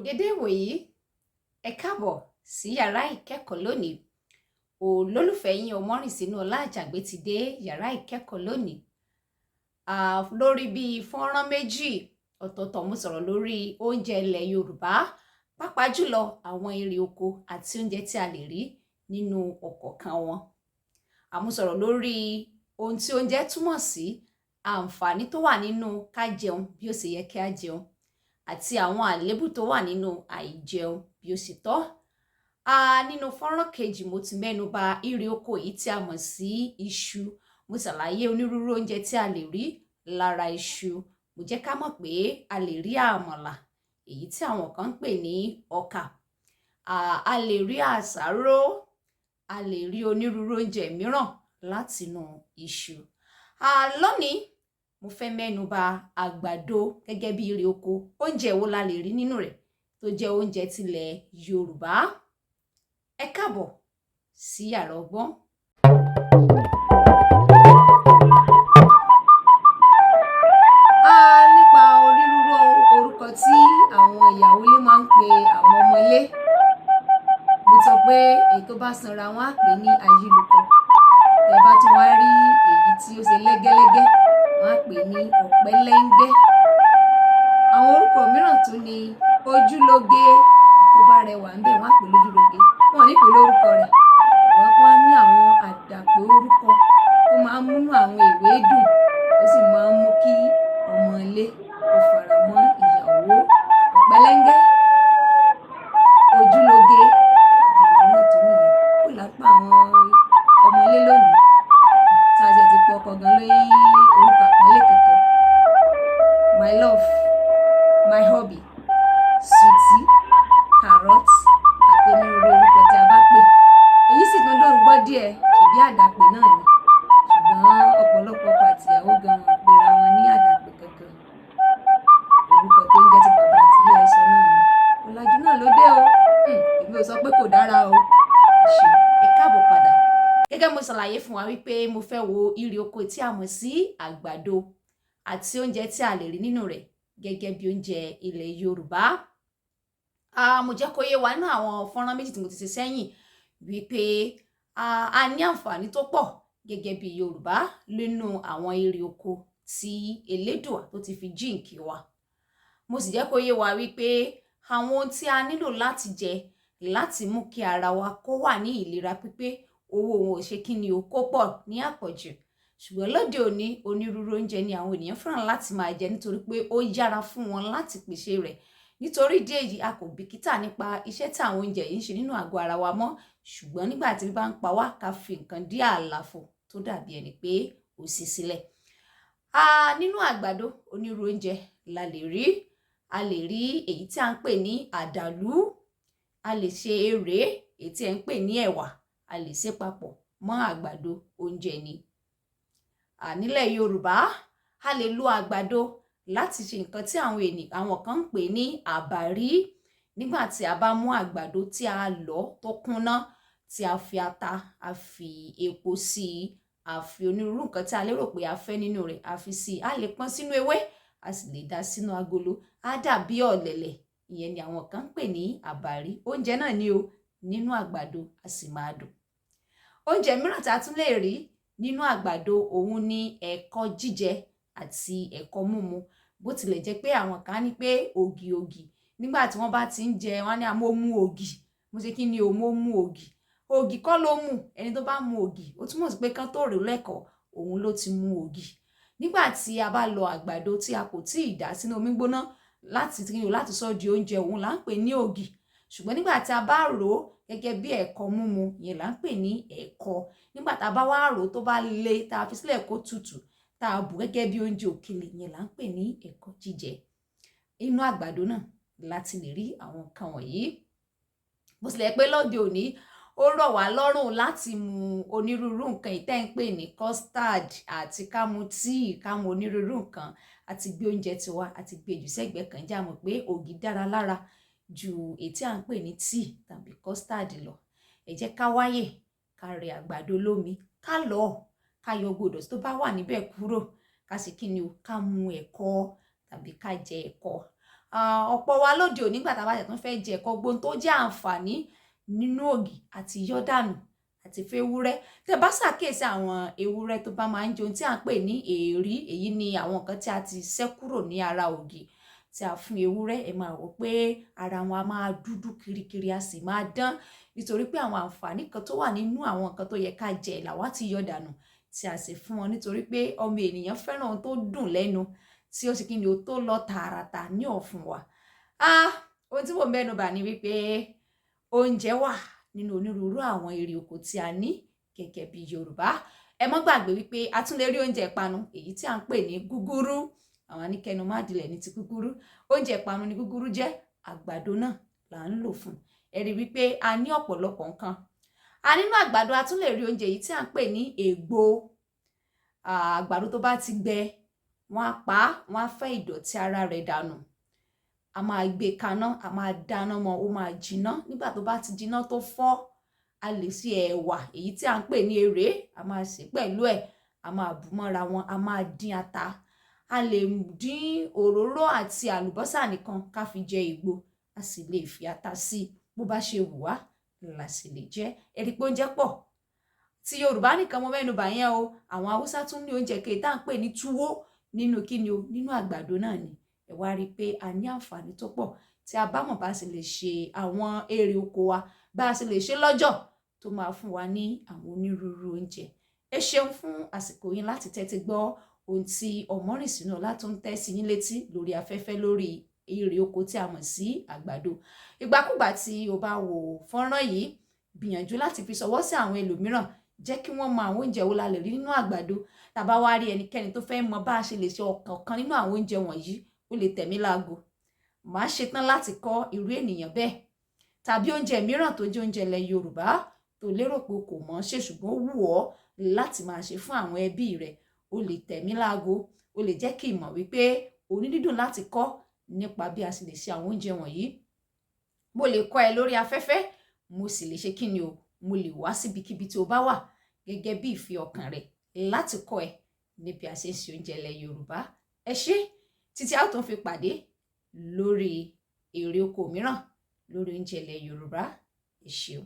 Dédé ìwòyí, ẹ káàbọ̀ sí yàrá ìkẹ́kọ̀ọ́ lónìí. Olólùfẹ́ yín Ọmọ́rìnsínú Ọlá Àjàgbé ti dé yàrá ìkẹ́kọ̀ọ́ lónìí. Lórí bíi fọ́nrán méjì ọ̀tọ̀ọ̀tọ̀, mo sọ̀rọ̀ lórí oúnjẹ ilẹ̀ Yorùbá, pàápàá jùlọ àwọn irè oko àti oúnjẹ tí a lè rí nínú ọ̀kọ̀ọ̀kan wọn. Mo sọ̀rọ̀ lórí ohun tí oúnjẹ túmọ̀ sí, àǹfààní tó wà nínú ká jẹun bí ó ṣe yẹ kí á jẹun, àti àwọn àléébù tó wà nínú àìjẹun bí ó ṣe tọ́. Nínú fọ́nrán kejì, mo ti mẹ́nu bà irè oko yìí tí a mọ̀ sí iṣu. Mo ṣàlàyé onírúurú oúnjẹ tí a lè rí lára iṣu. Mo jẹ́ ká mọ̀ pé a lè rí àmàlà, èyí tí àwọn kan ń pè ní ọkà. A lè rí àsáró, a lè rí onírúurú oúnjẹ mìíràn látinú iṣu. Lónìí, mo fẹ́ mẹ́nu bà àgbàdo gẹ́gẹ́ bí irè oko. Oúnjẹ wo la lè rí nínú rẹ̀ tó jẹ́ oúnjẹ tilẹ̀ Yorùbá? Ẹ káàbọ̀ sí yàrá ọgbọ́n. Nípa onírúurú orúkọ tí àwọn ìyàwó ilé máa ń pe àwọn ọmọ ilé, mo sọ pé èyí tó bá sanra, wọn á pè ní ayílukọ. Tẹ́ bá tún wá rí èyí tí ó ṣe lẹ́gẹ́lẹ́gẹ́, wọ́n á pè ní ọ̀pẹ́lẹ́ngẹ́. Àwọn orúkọ mìíràn tún ni ojúlóge. Tó bá rẹwà ńbẹ̀, wọ́n á pè lójúlóge. Wọn ò ní pè lórúkọ rẹ̀, wọ́n á ní àwọn àdàpè orúkọ tó máa ń múnú àwọn èwe dùn, tó sì máa ń mú kí ọmọ ilé kó fara mọ́ ìyàwó. Ọ̀pẹ́lẹ́ngẹ́, ojúlóge, àwọn mìíràn tó nìyẹn. Kó là ń pa àwọn ọmọ ilé lónìí tá a ṣe ti pọ ọkọ gan lórí orúkọ àpọ́nlé kankan? My love, my hubby, sweetie, carrot àti onírúurú orúkọ tí a bá pè. Èyí sì tún dùn gbọ́ díẹ̀, ṣèbí àdàpè náà ni. Ṣùgbọ́n ọ̀pọ̀lọpọ̀ ọkọ àti ìyàwó gan wọn pera wọn ní àdàpè kankan. Orúkọ tó ń jẹ́ ti bàbá àti ìyá ẹ sọ náà ni. Ọ̀làjú náà ló dé o. Èmi ò sọ pé kò dára o. Ẹ ṣeun. Ẹ káàbọ̀ padà. Gẹ́gẹ́ mo ṣàlàyé fún wa wípé mo fẹ́ wo irè oko tí a mọ̀ sí àgbàdo àti oúnjẹ tí a lè rí nínú rẹ̀ gẹ́gẹ́ bí oúnjẹ ilẹ̀ Yorùbá. Mo jẹ́ kó yé wa nínú àwọn fọ́nrán méjì tí mo ti ṣe sẹ́yìn wípé a ní àǹfààní tó pọ̀ gẹ́gẹ́ bí Yorùbá nínú àwọn irè oko tí Elédùà tó ti fi jíǹkí wa. Mo sì jẹ́ kó yé wa wípé àwọn ohun tí a nílò láti jẹ láti mú kí ara wa kó wà ní ìlera pípé, owó wọn ò ṣe kí ni o kó pọ̀ ní àpọ̀jù. Ṣùgbọ́n lóde òní, onírúurú oúnjẹ ni àwọn ènìyàn fẹ́ràn láti máa jẹ nítorí pé ó yára fún wọn láti pèsè rẹ̀. Nítorí ìdí èyí, a kò bìkítà nípa iṣẹ́ tí àwọn oúnjẹ yìí ń ṣe nínú àgọ́ ara wa mọ́. Ṣùgbọ́n nígbà tí ebi bá ń pa wá, ká fi nǹkan dí àlàfo tó dàbí ẹni pé ó ṣí sílẹ̀. Nínú àgbàdo, onírúurú oúnjẹ la lè rí. A lè rí èyí tí à ń pè ní àdàlú. A lè ṣe erèé, èyí tí ẹ ń pè ní ẹ̀wà. A lè ṣe papọ̀ mọ́ àgbàdo, oúnjẹ ni. Nílẹ̀ Yorùbá, a lè lo àgbàdo láti ṣe nǹkan tí àwọn ènìyàn àwọn kan ń pè ní àbàrí. Nígbà tí a bá mú àgbàdo tí a lọ̀ tó kúnná, tí a fi ata, a fi epo sí i, a fi onírúurú nǹkan tí a lérò pé a fẹ́ nínú rẹ̀, a fi sí i. A lè pọ́n sínú ewé, a sì lè dà sínú agolo. Á dàbí ọ̀lẹ̀lẹ̀. Ìyẹn ni àwọn kan ń pè ní àbàrí. Oúnjẹ náà ni o nínú àgbàdo, a sì máa dùn. Oúnjẹ mìíràn tí a tún lè rí nínú àgbàdo, òun ni ẹ̀kọ jíjẹ àti ẹ̀kọ múmu. Bó tilẹ̀ jẹ́ pé àwọn kan ní pé ògì ògì, nígbà tí wọ́n bá ti ń jẹ, wọ́n á ní mo mu ògì. Mo ṣe kí ni o, mo mu ògì. Ògì kọ́ ló mú. Ẹni tó bá mu ògì, ó túmọ̀ sí pé kán tó rò lẹ́kọ̀ọ́, òun ló ti mu ògì. Nígbà tí a bá lọ àgbàdo tí a kò tíì dà sínú omi gbóná láti kí ni o láti sọ di oúnjẹ, òun là ń pè ní ògì. Ṣùgbọ́n nígbà tí a bá rò ó gẹ́gẹ́ bí ẹ̀kọ múmu, ìyẹn là ń pè ní ẹ̀kọ. Nígbà tí a bá wá rò ó tó bá le, tá a fi sílẹ̀ kó tutù, tá a bù gẹ́gẹ́ bí oúnjẹ òkèlè, ìyẹn là ń pè ní ẹ̀kọ jíjẹ. Inú àgbàdo náà láti lè rí àwọn nǹkan wọ̀nyí. Bó tilẹ̀ pé lóde òní, ó rọ̀ wá lọ́rùn láti mu onírúurú nǹkan èyí tẹ́ ń pè ní custard àti ká mu tíì, ká mu onírúurú nǹkan, àti gbé oúnjẹ tiwa, àti gbé jù sẹ́gbẹ̀ẹ́ kan. Jẹ́ a mọ̀ pé ògì dára lára ju èyí tí à ń pè ní tíì tàbí custard lọ. Ẹ jẹ́ ká wáyè, ká rẹ àgbàdo lómi, ká lọ̀, ká yọ gbogbo ìdọ̀tí tó bá wà níbẹ̀ kúrò, ká sì kí ni o, ká mu ẹ̀kọ tàbí ká jẹ ẹ̀kọ. Ọ̀pọ̀ wa lóde òní nígbà tá a bá tẹ̀ tún fẹ́ jẹ ẹ̀kọ, gbóhun tó jẹ́ àǹfààní nínú ògì àti yọ́dànù àti fún ewúrẹ́. Tẹ́ bá ṣàkíyèsí àwọn ewúrẹ́ tó bá máa ń jẹ ohun tí à ń pè ní èérí, èyí ni àwọn nǹkan tí a ti ṣẹ́ kúrò ní ara ògì tí a fún ewúrẹ́, ẹ máa wò pé ara wọn a máa dúdú kirikiri, a sì máa dán, nítorí pé àwọn àǹfààní kan tó wà nínú àwọn nǹkan tó yẹ ká jẹ làwa ti yọ dànù tí a sì fún wọn, nítorí pé ọmọ ènìyàn fẹ́ràn ohun tó dùn lẹ́nu tí ó sì kí ni o tó lọ tààràtà ní ọ̀fun wa. Ohun tí mò ń mẹ́nu bà ni wípé oúnjẹ wà nínú onírúurú àwọn èrè oko tí a ní gẹ́gẹ́ bí Yorùbá. Ẹ mọ́ gbàgbé wípé a tún lè rí oúnjẹ ìpanu èyí tí à ń pè ní gúgúrú. Àwọn aníkẹnu má dilẹ̀ ní ti gúgúrú. Oúnjẹ ìpanu ní gúgúrú jẹ́, àgbàdo náà là ń lò fún. Ẹ rí wípé a ní ọ̀pọ̀lọpọ̀ nǹkan. A nínú àgbàdo a tún lè rí oúnjẹ èyí tí à ń pè ní ègbò. Àgbàdo tó bá ti gbẹ, wọ́n á pa á, wọ́n á fẹ́ ìdọ̀tí ara rẹ̀ dànù. A máa gbé kaná, a máa dáná mọ́, ó máa jiná. Nígbà tó bá ti jiná tó fọ́, a lè ṣe ẹ̀wà èyí tí à ń pè ní eré, a máa sè pẹ̀lú ẹ̀, a máa bù mọ́ra wọn, a máa dín ata. A lè dín òróró àti àlùbọ́sà nìkan ká fi jẹ ègbò, a sì lè fi ata sí i. Bó bá ṣe wù wá la sì lè jẹ. Ẹ rí pé oúnjẹ pọ̀. Ti Yorùbá nìkan mo mẹ́nu bà yẹn o. Àwọn Haúsá tún ní oúnjẹ kejì tá à ń pè ní túwó nínú kíni o, nínú àgbàdo náà ni. Ẹ wá rí i pé a ní àǹfààní tó pọ̀ tí a bá mọ̀ bá sì lè ṣe àwọn èrè oko wa, bá a sì lè ṣe lọ́jọ̀ tó máa fún wa ní àwọn onírúurú oúnjẹ. Ẹ ṣeun fún àsìkò yín láti tẹ́tí gbọ́ ohun tí Ọmọrìnsínúọlá tó ń tẹ́ sí yín létí lórí afẹ́fẹ́ lórí èrè oko tí a mọ̀ sí àgbàdo. Ìgbàkúgbà tí o bá wo fọ́nrán yìí, gbìyànjú láti fi ṣọwọ́ sí àwọn ẹlòmíràn, jẹ́ kí wọ́n mọ àwọn oúnjẹ wo la lè rí nínú àgbàdo. Tàbá wá rí ẹnikẹ́ni tó fẹ́ mọ bá a ṣe lè ṣe ọ̀kọ̀ọ̀kan nínú àwọn oúnjẹ wọ̀nyí, ó lè tẹ̀ mí láago. Màá ṣetán láti kọ́ irú ènìyàn bẹ́ẹ̀. Tàbí oúnjẹ mìíràn tó jẹ́ oúnjẹ ilẹ̀ Yorùbá tó lérò pé o kò mọ̀ ṣe ṣùgbọ́n ó wù ọ́ láti máa ṣe fún àwọn ẹbí rẹ, ó lè tẹ̀ mí láago, ó lè jẹ́ kí n mọ̀ wípé o ní dídùn láti kọ́ nípa bí a ṣe lè ṣe àwọn oúnjẹ wọ̀nyí. Mo lè kọ́ ẹ lórí afẹ́fẹ́, mo sì lè ṣe kíni o, mo lè wá síbikíbi tí o bá wà gẹ́gẹ́ bí ìfẹ́ ọkàn rẹ láti kọ́ ẹ ní bí a ṣe ń ṣe oúnjẹ ilẹ̀ Yorùbá. Ẹ ṣé títí a ó tún fi pàdé lórí èrè oko mìíràn lórí oúnjẹ ilẹ̀ Yorùbá. Ẹ ṣeun.